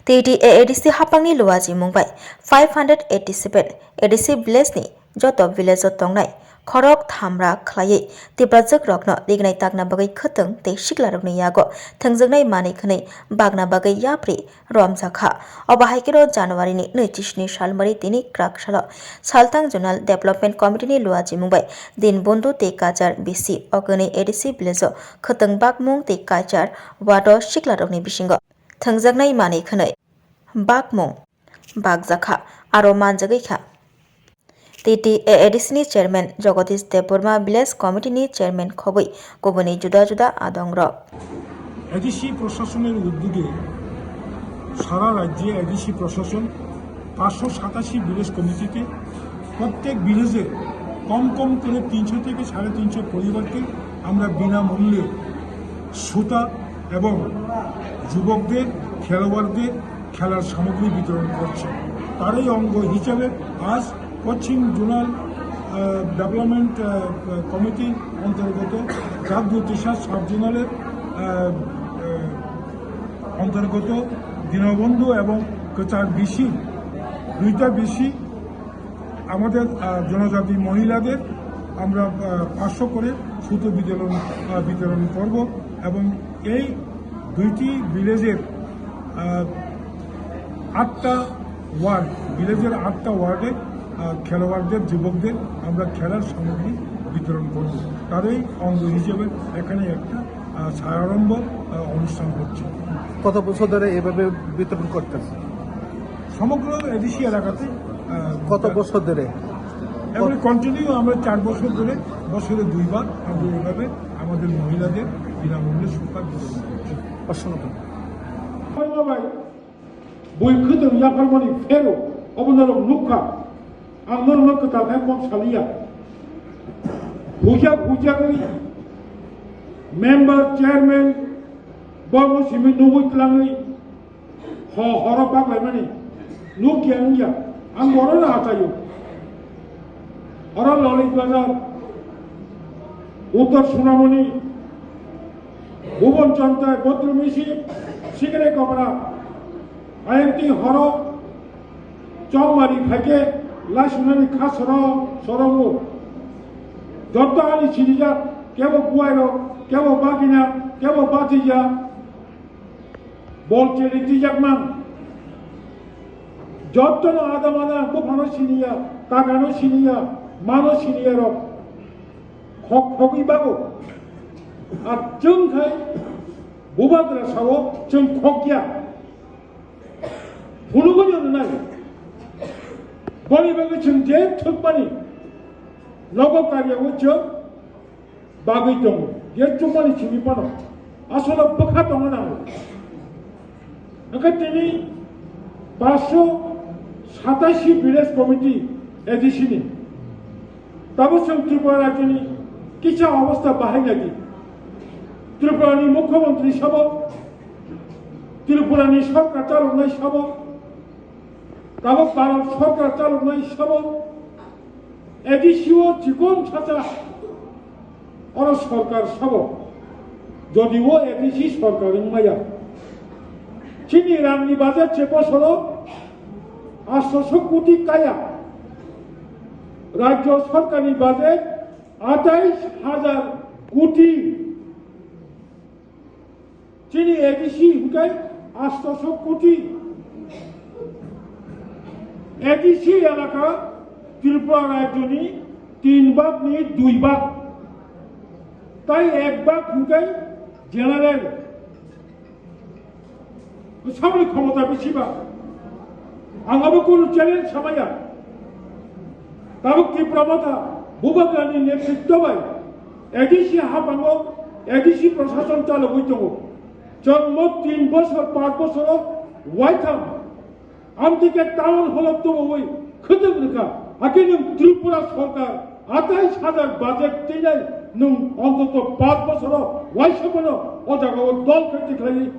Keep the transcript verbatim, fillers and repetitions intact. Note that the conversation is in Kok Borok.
T T A A D C hapangni luachimung bai five hundred eighty seven A D C village ni joto village o tongnai khorok thamra khlaiwi Tiprajwk rokno rignai takna bagwi khwtwng tei siklarokni yago thwngjaknai manwi khwnwi bagna bagwi yapri romjakha. Obo hai kheno January ni nui chisni salmari tini kwrak salo Saltang Zonal Development Committee ni luachimung bai Dinbondhu tei Kachar B C o kwnwi A D C village o khwtwng bakmung tei Kachar ward o siklarokni bisingo thwngjaknai manwi khwnwi bakmung bakjakha, aro manjagwi kha. T T A A D C ni chairman Jagadish Debbarma, village committee ni chairman khobwi kubuni juda juda adongrok. ADC প্রশাসনের উদ্যোগে সারা রাজ্যে এডিসি প্রশাসন পাঁচশো সাতাশি ভিলেজ কমিটিতে প্রত্যেক ভিলেজে কম কম করে তিনশো থেকে সাড়ে তিনশো পরিবারকে আমরা বিনামূল্যে সুতা এবং যুবকদের, খেলোয়াড়দের খেলার সামগ্রী বিতরণ করছে। তারই অঙ্গ হিসেবে আজ পশ্চিম জোনাল, আহ, ডেভেলপমেন্ট, আহ, কমিটির অন্তর্গত জাগদুর্তিশা সাব জোনালের, আহ, আহ, অন্তর্গত দীনবন্ধু এবং কচার বিসি, দুইটা বিসি আমাদের, আহ, জনজাতি মহিলাদের আমরা, আহ, পাঁচশো করে সুতো বিতরণ, আহ, বিতরণ করব এবং এই দুইটি ভিলেজের, আহ, আটটা ওয়ার্ড, ভিলেজের আটটা ওয়ার্ডে, আহ, খেলোয়াড়দের, যুবকদের আমরা খেলার সামগ্রী বিতরণ করব। তারই অঙ্গ হিসেবে এখানে একটা, আহ, ছায়ারম্ভ, আহ, অনুষ্ঠান হচ্ছে। কত বছর ধরে এভাবে বিতরণ করতেছে? সমগ্র এডিসি এলাকাতে, আহ, কত বছর ধরে? এখন কন্টিনিউ আমরা চার বছর ধরে বছরে দুইবার আমরা এভাবে আমাদের মহিলাদের বিনামূল্যে সুতা বিতরণ করছি। অসংখ্য ধন্যবাদ। Bui khwtwng yapharmani phero obo norok nukha. Ang norokno kwtal khe kok saliya. Hujak hujakwi member, chairman, borok simi nugwi twlangwi ho horo baklaimani nukya wngya. Ang borokno achaio. Oro Lolik Bazar, Uttor Sunamoni, Bhuban Chantai, Bodrum Isi, Sikre Kopra, I M T horo, Chongmari khaikhe, Laisunani kha soro, sorongo. Jotto ani sinijak, kebo buairok, kebo bagina, kebo batija, bol cheli tijakman. Jottono adam adam, buphano siniya, takano siniya, mano siniya rok. Khok khogwi bago. Ar chwng khai bubagra sao chwng khokya. Phunugwi rwnai. Boni bagwi chwng je thwkmani nogo karyawi chwng bagwi tongo. Je chukmani simi phano asolo bwkha tongna nango. Hwnkhe tini paanch sho satashi village committee A D C ni. Tabuk chwng Tripura rajyoni kisa obostha bahai nadi. Tripurani mukhyamantri sabo, Tripurani sorkar chaloknai sabo, tabuk Bharat sorkar chaloknai sabo, A D C o chikon sacha oro sorkar sabo, jodi o A D C sorkar wngmaya. Chini rangni budget se bosoro atsho koti kaya, rajyo sorkarni budget atais hajar koti. Chini A D C hwnkhe atsho koti. A D C elaka Tripura rajyoni tin bhagni dui bhag. Tai ek bhag hwnkhe general. Saboni khomota bisiba. Ang abo kunu challenge samaya. Tabuk Tipra Motha Bubagrani netritwo bai A D C haphango A D C prosason chalogwi tongo. Chwng mo tin bosor, panch bosoro waitham amtike town hall-o tubui khwtwng rwkha. Hakhe nwng Tripura sorkar atais hajar budget twinai nwng ontoto panch bosoro waisa phano o jagao dol khe tikhlaiwi